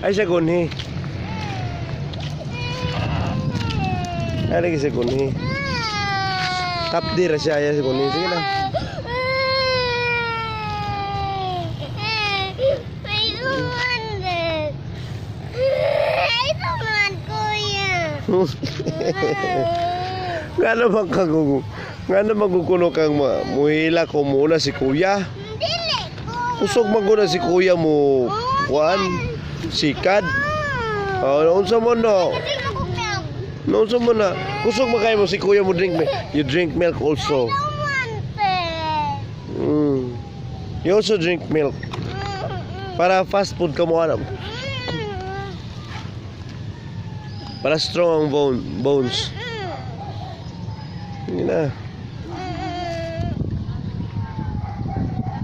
Ay siya gunhi. Ay lagi siya gunhi. Top dir siya ay siya gunhi. Sige na. I don't want it. I don't want kuya. Nga naman kang nga naman kuno kang muhila ko muna si kuya. Dili ko. Kusog man ko na si kuya mo kuan sikad. Oh, unsa mo no? Kasi ako milk. No, unsa mo na? Kusog man kayo mo si kuya mo drink milk. You drink milk also. I don't want it. You also drink milk. Para fast food ka mo alam. Para strong ang bones. Hindi na.